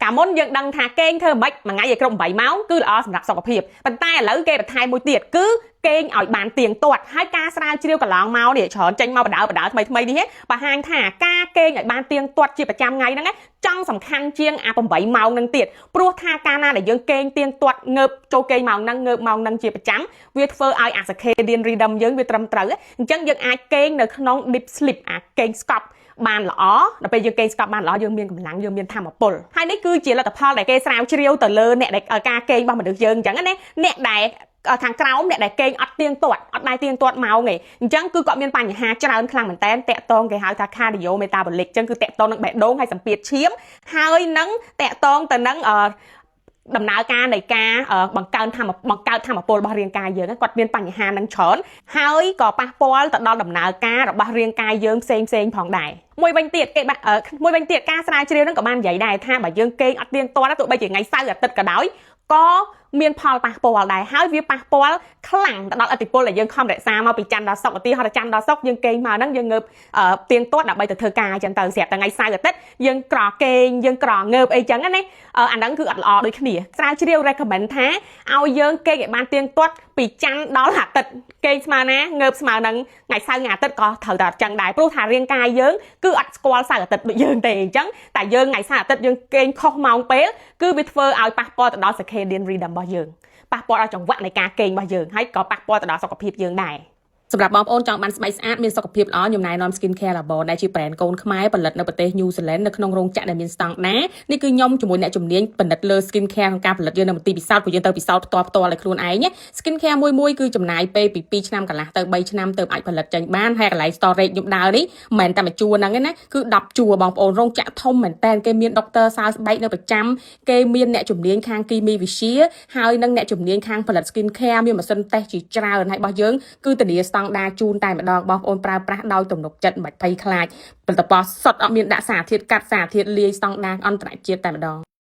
កាលមុនយើងដឹងថាគេងធ្វើម៉េចមួយថ្ងៃឲ្យគ្រប់8ម៉ោងគឺល្អសម្រាប់សុខភាពប៉ុន្តែឥឡូវគេបន្ថែមមួយទៀតគឺគេងឲ្យបានទៀងទាត់ហើយការស្រាវជ្រាវកន្លងមកនេះច្រើនចេញមកបដៅបដៅថ្មីថ្មីនេះបង្ហាញថាការគេងឲ្យបានទៀងទាត់ជាប្រចាំថ្ងៃហ្នឹងចង់សំខាន់ជាងអា8ម៉ោងហ្នឹងទៀតព្រោះថាកាលណាដែលយើងគេងទៀងទាត់ងើបចូលគេងម៉ោងហ្នឹងងើបម៉ោងហ្នឹងជាប្រចាំវាធ្វើឲ្យអា circadian rhythm យើងវាត្រឹមត្រូវអញ្ចឹងយើងអាចគេងនៅក្នុង deep sleep អាគេងស្កប់បានល្អដល់ពេលយើងគេងស្កប់បានល្អយើងមានកម្លាំងយើងមានថាមពលហើយនេះគឺជាលទ្ធផលដែលគេស្រាវជ្រាវទៅលើអ្នកដែលការគេងរបស់មនុស្សយើងអញ្ចឹងណាអ្នកដែលខាងក្រោមអ្នកដែលគេងអត់ទៀងទាត់អត់ដែរទៀងទាត់ម៉ោងទេអញ្ចឹងគឺគាត់មានបញ្ហាច្រើនខ្លាំងមែនតើតាក់តងគេហៅថា cardio metabolic អញ្ចឹងគឺតាក់ទងនឹងបេះដូងហើយសម្ពាធឈាមហើយនឹងតាក់ទងទៅនឹងដំណើរការនៃការបង្កើនធម្មបង្កើតធមពលរបស់រាងកាយយើងគាត់មានបញ្ហានឹងច្រើនហើយក៏ប៉ះពាល់ទៅដល់ដំណើរការរបស់រាងកាយយើងផ្សេងផ្សេងផងដែរមួយវិញទៀតគេមួយវិញទៀតការស្រាវជ្រាវនឹងក៏បាននិយាយដែរថាបើយើងគេងអត់ទៀងទាត់ទោះបីជាថ្ងៃសៅរ៍អាទិត្យក៏ដោយក៏មានផលប៉ះពាល់ដែរហើយវាប៉ះពាល់ខ្លាំងទៅដល់ឥទ្ធិពលដែលយើងខំរក្សាមកពីច័ន្ទដល់សុក្រឧទាហរណ៍ច័ន្ទដល់សុក្រយើងគេងមកហ្នឹងយើងងើបទៀងទាត់ដើម្បីទៅធ្វើការអញ្ចឹងទៅស្រាប់តែថ្ងៃសៅរ៍អាទិត្យយើងក្រគេងយើងក្រងើបអីចឹងណាអាហ្នឹងគឺអត់ល្អដូចគ្នាស្រាវជ្រាវ recommend ថាឲ្យយើងគេងឲ្យបានទៀងទាត់ពីច័ន្ទដល់អាទិត្យគេងស្មើណាងើបស្មើនឹងថ្ងៃសៅរ៍ថ្ងៃអាទិត្យក៏ត្រូវតែចឹងដែរព្រោះថារាងកាយយើងគឺអត់ស្គាល់សៅរ៍អាទិត្យដូចយើងទេអញ្ចឹងតែយើងថ្ងៃសៅរ៍អាទិត្យយើងគេងខុសម៉ោងពេលគឺវាធ្វើឲ្យប៉ះពាល់ទៅដល់ circadian rhythm របស់យើងប៉ះពាល់ដល់ចង្វាក់នៃការគេងរបស់យើងហើយក៏ប៉ះពាល់ទៅដល់សុខភាពយើងដែរសម្រាប់បងប្អូនចង់បានស្បែកស្អាតមានសុខភាពល្អខ្ញុំណែនាំ Skin Care Labo ដែលជា brand កូនខ្មែរផលិតនៅប្រទេស New Zealand នៅក្នុងរោងចក្រដែលមានស្តង់ដារនេះគឺខ្ញុំជាមួយអ្នកជំនាញផលិតលើ Skin Care ក្នុងការផលិតយើងនៅមន្ទីរពិសោធន៍ព្រោះយើងទៅពិសោធន៍ផ្ទាល់ផ្ទាល់ឲ្យខ្លួនឯង Skin Care មួយមួយគឺចំណាយពេលពី2ឆ្នាំកន្លះទៅ3ឆ្នាំទៅអាចផលិតចេញបានហើយកន្លែង storage ខ្ញុំដើរនេះមិនមែនតែមួយជួរហ្នឹងទេណាគឺ10ជួរបងប្អូនរោងចក្រធំមែនតើគេមានដុកទ័រសើស្បែកនៅប្រចាំគេមានអ្នកជំនាញខាងគីមីវិទ្យាហើយនិងអ្នកជំនាញខាងផលិត Skin Care មានម៉ាស៊ីនតេស្តជាច្រើនហើយរបស់យើងគឺធានាស្តង់ដារជូនតែម្ដងបងប្អូនប្រើប្រាស់ដោយទំនុកចិត្តមិនភ័យខ្លាចផលិតផលសុទ្ធអត់មានដាក់សារធាតុកាត់សារធាតុលាយស្តង់ដារអន្តរជាតិតែម្ដង។